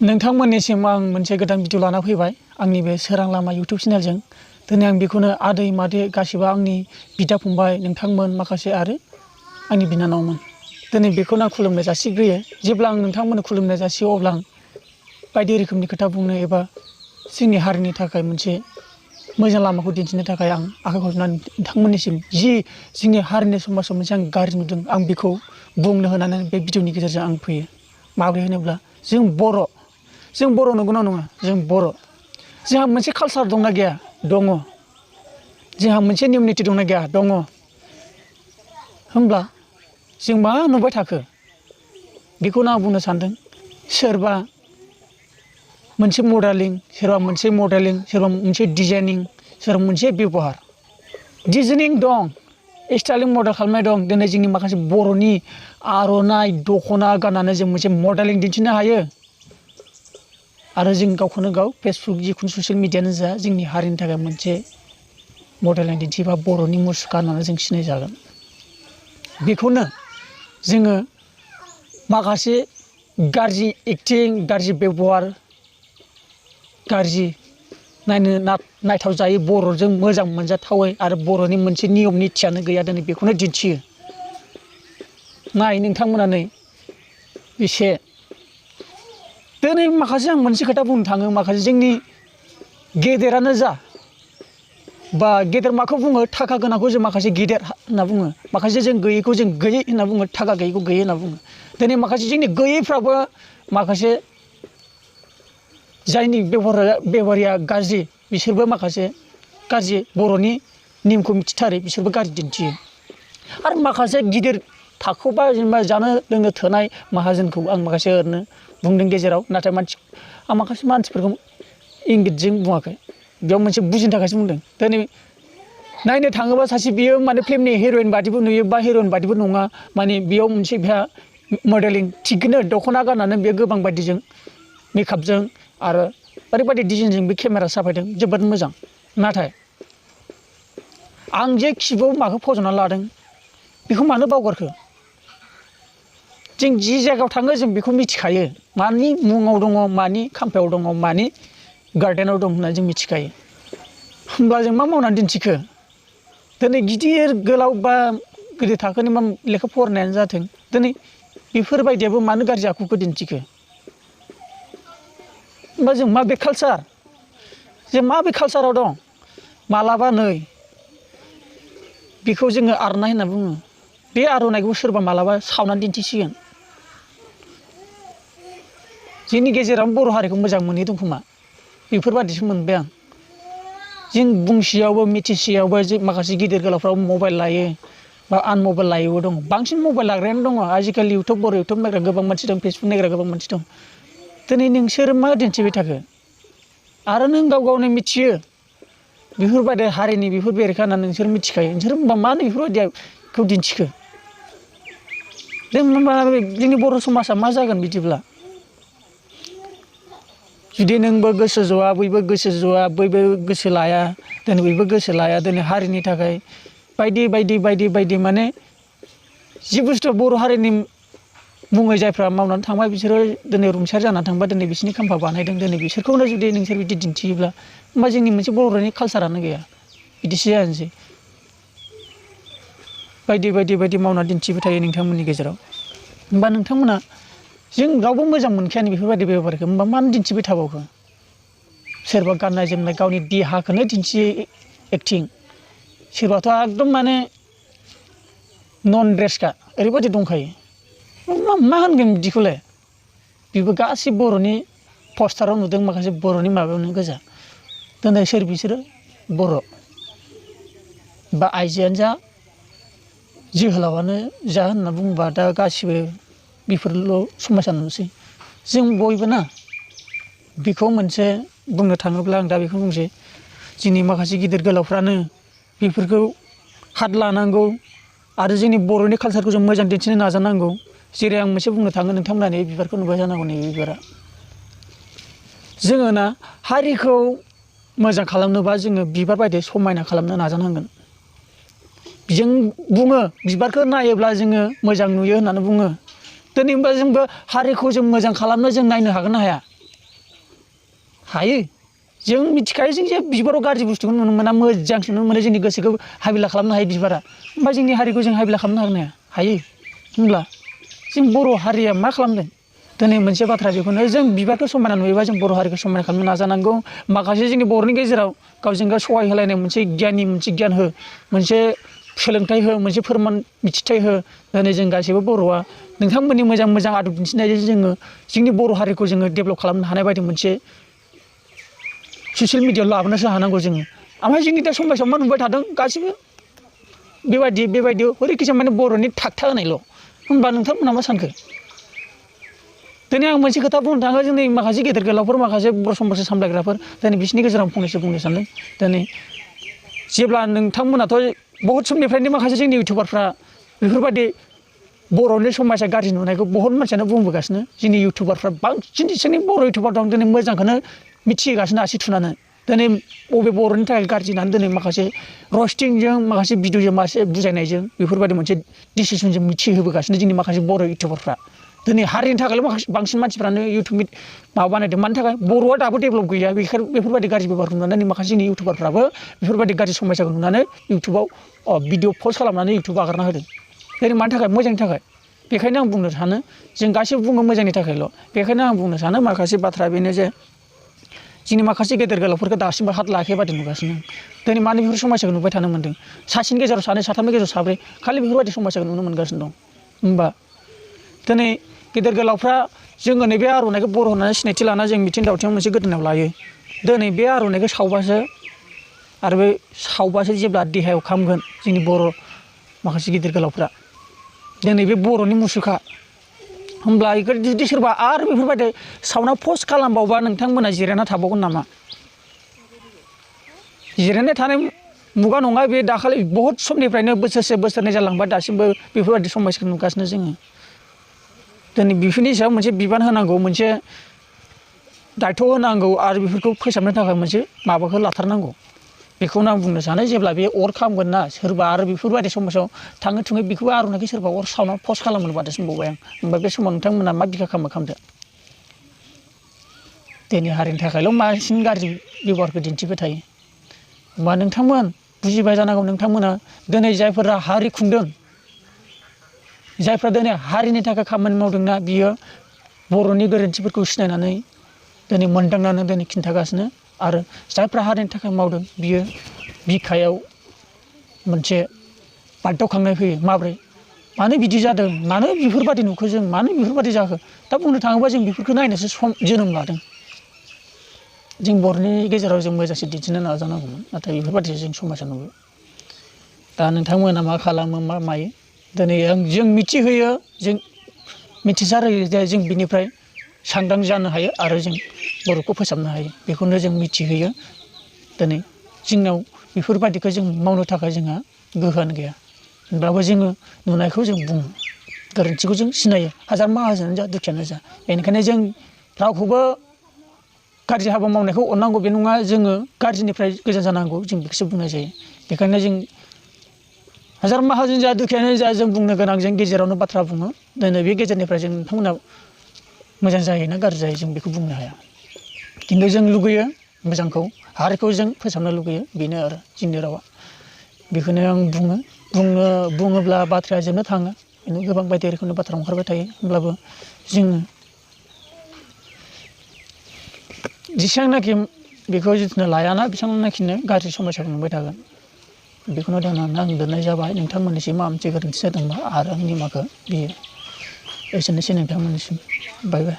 नोंथांमोननिसिम आं मोनसे गोदान भिडिअ लाना फैबाय आंनि बे सोरां लामा इउटिउब चेनेलजों। दिनै आं बेखौनो आदै मादै गासिबो आंनि बिदा फंबाय नोंथांमोन माखासे आरो आंनि बिनानावमोन दिनै बेखौनो आं खुलुमनाय जासिग्रोयो। जेब्ला आं नोंथांमोननो खुलुमनाय जासियो अब्ला आं बायदि रोखोमनि खोथा बुंनो एबा जोंनि हारिनि थाखाय मोनसे मोजां लामाखौ दिन्थिनो थाखाय आं आखाइ हरनानै नोंथांमोननिसिम जि जोंनि हारिनि समाजाव मोनसे आं गाज्रि नुदों आं बेखौ बुंनो होनानै बे भिडिअनि गेजेरजों आं फैयो। माबोरै होनोब्ला जों बर' नंगौना नङा? जों बर'। जोंहा मोनसे कालसार दंना गैया? दङ। जोंहा मोनसे नियम निथि दंना गैया? दङ। होमब्ला जों मा नुबाय थाखो? बेखौनो आं बुंनो सानदों। सोरबा मोनसे मडेलिं, सोरबा मोनसे डिजाइनिं, सोरबा मोनसे बेबहार। डिजाइनिं दं, स्टाइलिं मडेल खालामनाय दं। दिनै जोंनि माखासे बर'नि आर'नाइ दख'ना गाननानै जों मोनसे मडेलिं दिन्थिनो हायो। आरो जों गावखौनो गाव फेसबुक जिखुनु ससियेल मिडियानो जा जोंनि हारिनि थाखाय मोनसे मडेलिं दिन्थिबा बर'नि मुसुखा होननानै जों सिनायजागोन। बेखौनो जोङो माखासे गाज्रि एक्टिं, गाज्रि बेबहार, गाज्रि नायनो नायथाव जायै बर'जों मोजां मोनजाथावै आरो बर'नि मोनसे नियम निथियानो गैया दिनै बेखौनो दिन्थियो। नाय नोंथांमोना नै एसे दिनै माखासे आं मोनसे खोथा बुंनो थाङो माखासे जोंनि गेदेरानो जा बा गेदेर माखौ बुङो थाखा गोनांखौ जों माखासे गेदेर होनना बुङो, माखासे जों गैयैखौ जों गैयै होनना बुङो, थाखा गैयैखौ गैयै होनना बुङो। दिनै माखासे जोंनि गैयैफ्राबो माखासे जायनि बेबहारिया गाज्रि बिसोरबो माखासे गाज्रि बर'नि नेमखौ मिथिथारै बिसोरबो गाज्रि दिन्थियो। आरो माखासे गिदिर थाखोआव बा जेनेबा जानो लोंनो थोनाय माहाजोनखौ आं माखासे ओरैनो बुंदों गेजेराव, नाथाय आं माखासे मानसिफोरखौ इंगितजों बुङाखै, बेयाव मोनसे बुजिनो थाखायसो बुंदों। दिनै नायनो थाङोबा सासे बियो माने फिल्मनि हिर'इन बादिबो नुयो बा हिर'इन बादिबो नङा, माने बेयाव मोनसे बेहा मडेलिं थिगैनो दख'ना गाननानै बे गोबां बायदिजों मेकआपजों आरो ओरैबायदि डिजाइनजों बे केमेरा साफायदों जोबोद मोजां। नाथाय आं जे खिबुआव माखौ फज'ना लादों बेखौ मानो बावगारखो? जों जि जायगायाव थाङो जों बेखौ मिथिखायो, मानि मुङाव दङ, मानि खाम्फायाव दङ, मानि गार्डेनाव दं होननानै जों मिथिखायो। होमब्ला जों मा मावनानै दिन्थिखो? दिनै गिदिर गोलाव बा गिदिर थाखोनि मा लेखा फरायनायानो जाथों, दिनै बेफोरबायदियाबो मानो गाज्रि आखुखौ दिन्थिखो? होमबा जों माबे कालसार? जों माबे कालसाराव दं? मालाबा नै बेखौ जोङो आर'नाइ होनना बुङो। बे आर'नाइखौ सोरबा मालाबा सावनानै दिन्थिसिगोन। जोंनि गेजेराव बर' हारिखौ मोजां मोनै दं खोमा, बेफोरबायदिसो मोनबाय आं। जों बुंसेयावबो मिथिसेयावबो माखासे गिदिर गोलावफ्राव मबाइल लायो बा मबाइल लायैबो दं। बांसिन मबाइल लाग्रायानो दङ आजिखालि बर' इउटुब नायग्रा गोबां मानसि दं, फेसबुक नायग्रा गोबां मानसि दं। दिनै नोंसोर मा दिन्थिबाय थाखो? आरो नों गाव गावनो मिथियो बेफोरबायदि हारिनि बेफोर बेरेखा होननानै नोंसोर मिथिखायो। नोंसोर होनबा मानो बेफोरबायदिखौ दिन्थिखो? जोंनि बर' समाजा मा जागोन बिदिब्ला? जुदि नोंबो गोसो ज'आ, बयबो गोसो ज'आ, बयबो गोसो लाया, दिनै बयबो गोसो लाया, दिनै हारिनि थाखाय बायदि माने जि बुस्थु बर' हारिनि मुङै जायफ्रा मावनानै थांबाय बिसोरो दिनै रुंसारि जानानै थांबाय, दिनै बिसोरनि खाम्फा बानायदों, दिनै बिसोरखौनो जुदि नोंसोर बिदि दिन्थियोब्ला होमबा जोंनि मोनसे बर'नि कालसारानो गैया, बिदिसो जानोसै। बायदि मावनानै दिन्थिबाय थायो नोंथांमोननि गेजेराव। होमबा नोंथांमोना जों रावबो मोजां मोनखायानो बेफोरबायदि बेबहारखौ, होमबा मानो दिन्थिबाय थाबावखो? सोरबा गाननाय जोमनाय गावनि देहाखौनो दिन्थियो एक्टिं, सोरबाथ' एकदम माने नन ड्रेसखा ओरैबायदि दंखायो। मा होनगोन बिदिखौलाय? बेबो गासै बर'नि पस्टाराव नुदों, माखासे बर'नि माबायावनो गोजा। दिनै सोर बिसोरो? बर' बा आइजोआनो जा जोहोलावानो जा होनना बुङोबा दा गासिबो बेफोरल' समायसा नुसै। जों बयबो ना बेखौ मोनसे बुंनो थाङोब्ला आं दा बेखौ बुंसै, जोंनि माखासे गिदिर गोलावफ्रानो बेफोरखौ हात लानांगौ आरो जोंनि बर'नि कालसारखौ जों मोजां दिन्थिनो नाजानांगौ। जेरै आं मोनसे बुंनो थाङो, नोंथांमोना नै बिबारखौ नुबाय जानांगौ, नैबे बिबारा। जोङो ना हारिखौ मोजां खालामनोबा जोङो बिबार बायदि समायना खालामनो नाजानांगोन। जों बुङो बिबारखौ नायोब्ला जोङो मोजां नुयो होननानै बुङो। दिनै होनबा जोंबो हारिखौ जों मोजां खालामनो जों नायनो हागोन ना हाया? हायो जों मिथिखायो जों जे बिबाराव गाज्रि बुस्थुखौ नुनो मोना मोजांसो नुनो मोनो जोंनि गोसोखौ हाबिला खालामनो हायो बिबारा ओमफ्राय जोंनि हारिखौ जों हाबिला खालामनो हागोन ना हायो होनब्ला जों बर' हारिया मा खालामदों दिनै मोनसे बाथ्रा बेखौनो जों बिबारखौ समायना नुयोबा जों बर' हारिखौ समायना खालामनो नाजानांगौ माखासे जोंनि बर'नि गेजेराव गावजों गाव सहाय होलायनाय मोनसे गियान हो मोनसे सोलोंथाइ हो मोनसे फोरमान मिथिथाय हो दिनै जों गासैबो बर'आ नोंथांमोननि मोजां आदब दिन्थिनायजों जोङो जोंनि बर' हारिखौ जोङो डेभेलप खालामनो हानाय बायदि मोनसे ससियेल मिडियायाव लाबोनोसो हानांगौ जोङो ओमफ्राय जोंनि दा समाजाव मा नुबाय थादों गासिबो बेबायदि हरिकिसा माने बर'नि थाखथा होनायल' होनबा नोंथांमोनहा मा सानखो दिनै आं मोनसे खोथा बुंनो थाङो जोंनि माखासे गेदेर गोलावफोर माखासे बर' समाजखौ सामलायग्राफोर दिनै बिसोरनि गेजेराव फंनैसो बुंनो सानदों दिनै जेब्ला नोंथांमोनाथ' बहुत समनिफ्रायनो माखासे जोंनि इउटुबारफ्रा बेफोरबायदि बर'नि समाजा गाज्रि नुनायखौ बहुत मानसियानो बुंबोगासिनो जोंनि इउटुबारफ्रा बांसिन जोंनि बर' इउटुबार दं दिनै मोजांखौनो मिथिहोगासिनो आसि थुनानै दिनै बबे बर'नि थाखाय गाज्रि होननानै दिनै माखासे रस्टिंजों माखासे भिडिअजों माखासे बुजायनायजों बेफोरबायदि मोनसे डिसिसनजों मिथिहोबोगासिनो जोंनि माखासे बर' इउटुबारफ्रा दिनै हारिनि थाखायल' बांसिन मानसिफ्रानो इउटुब माबा बानायदों मानि थाखाय बर'आ दाबो डेभेलप गैया बेफोरबायदि गाज्रि बेबहारखौ नुनानै माखासे जोंनि इउटुबारफ्राबो बेफोरबायदि गाज्रि समयसाखौ नुनानै इउटुबाव भिडिअ पस्ट खालामनानै इउटुबाव आगारना होदों दिनै मानि थाखाय मोजांनि थाखाय बेखायनो आं बुंनो सानो जों गासैबो बुङो मोजांनि थाखायल' बेखायनो आं बुंनो सानो माखासे बाथ्रा बेनो जे जोंनि माखासे गेदेर गोलावफोरखौ दासिमबो हात लायाखै बादि नुगासिनो दिनै मानो बेफोर समयसाखौ नुबाय थानो मोनदों सासेनि गेजेराव सानै साथामनि गेजेराव साब्रै खालि बेफोरबायदि समयसाखौ नुनो मोनगासिनो दं होमबा दिनै गेदेर गोलावफ्रा जोङो नैबे आर'नाइखौ बर' होननानै सिनायथि लाना जों मिथिं दावथिङाव मोनसे गोदोनायाव लायो दिनै बे आर'नाइखौ सावबासो आरो बे सावबासो जेब्ला देहायाव खामगोन जोंनि बर' माखासे गिदिर गोलावफ्रा दिनै बे बर'नि मुसुखा होमब्ला बेखौ जुदि सोरबा आरो बेफोरबायदि सावना पस्ट खालामबावबा नोंथांमोना जिरायना थाबावगोन नामा जिरायना थानाय मुगा नङा बे दाखालि बहुत समनिफ्रायनो बोसोरसे बोसोरनै जालांबाय दासिमबो बेफोरबायदि समयसाखौ नुगासिनो जोङो दिनै बेफोरनि सायाव मोनसे बिबान होनांगौ मोनसे दायथ' होनांगौ आरो बेफोरखौ फोसाबनो थाखाय मोनसे माबाखौ लाथारनांगौ बेखौनो आं बुंनो सानो जेब्ला बे अर खामगोन ना सोरबा आरो बेफोरबायदि समाजाव थाङै थुङै बेखौबो आर'नाइखौ सोरबा अर सावना पस्ट खालामनो बादि बुंबावबाय आं होमबा बे समाव नोंथांमोना मा बिखा खालामदो दिनै हारिनि थाखायल' मासिन गाज्रि बेबहारखौ दिन्थिबाय थायो होमबा नोंथांमोन बुजिबाय जानांगौ नोंथांमोना दिनै जायफोरा हारि खुंदों जायफ्रा दिनै हारिनि थाखाय खामानि मावदोंना बियो बर'नि गोरोन्थिफोरखौ सिनायनानै दिनै मोनदांनानै दिनै खिन्थागासिनो आरो जायफ्रा हारिनि थाखाय मावदों बियो बिखायाव मोनसे बागदावखांनाय फैयो माब्रै मानो बिदि जादों मानो बेफोरबायदि नुखो जों मानो बेफोरबायदि जाखो दा बुंनो थाङोबा जों बेफोरखौ नायनोसो जोनोम लादों जों बर'नि गेजेराव जों मोजांसिन दिन्थिनो नाजानांगौमोन नाथाय बेफोरबायदि जों समाजा नुबाय दा नोंथांमोना मा खालामो मा मायो दिनै जों मिथिहोयो जों मिथिसार होयो जे जों बिनिफ्राय सांग्रां जानो हायो आरो जों बर'खौ फोसाबनो हायो बेखौनो जों मिथिहोयो दिनै जोंनाव बेफोरबायदिखौ जों मावनो थाखाय जोंहा गोहोआनो गैया होनब्लाबो जोङो नुनायखौ जों बुङो गोरोन्थिखौ जों सिनायो हाजार माहाजोनानो जा दुखियानो जा बेनिखायनो जों रावखौबो गाज्रि हाबा मावनायखौ अननांगौ बे नङा जोङो गाज्रिनिफ्राय गोजान जानांगौ जों बेखौसो बुंनाय जायो बेखायनो जों हाजार माहाजोन जा दुखियानो जा जों बुंनो गोनां जों गेजेरावनो बाथ्रा बुङो दिनै बे गेजेरनिफ्राय जों नोंथांमोना मोजां जायो ना गाज्रि जायो जों बेखौ बुंनो हाया खिन्थु जों लुगैयो मोजांखौ हारिखौ जों फोसाबनो लुगैयो बेनो आरो जोंनि रावा बेखौनो आं बुङोब्ला बाथ्राया जोबनो थाङा बेनो गोबां बायदि रोखोमनि बाथ्रा ओंखारबाय थायो होमब्लाबो जोङो जेसेबांनाखि बेखौ जोथोन लायाना बेसेबांनाखिनो गाज्रि समयसाखौ नुबाय थागोन बेखौनो दोननानै आं दोननाय जाबाय नोंथांमोननिसिम माबा मोनसे गोरोन्थि जादोंबा आरो आंनि निमाहाखौ बियो एसेनोसै नोंथांमोननिसिम बाय बाय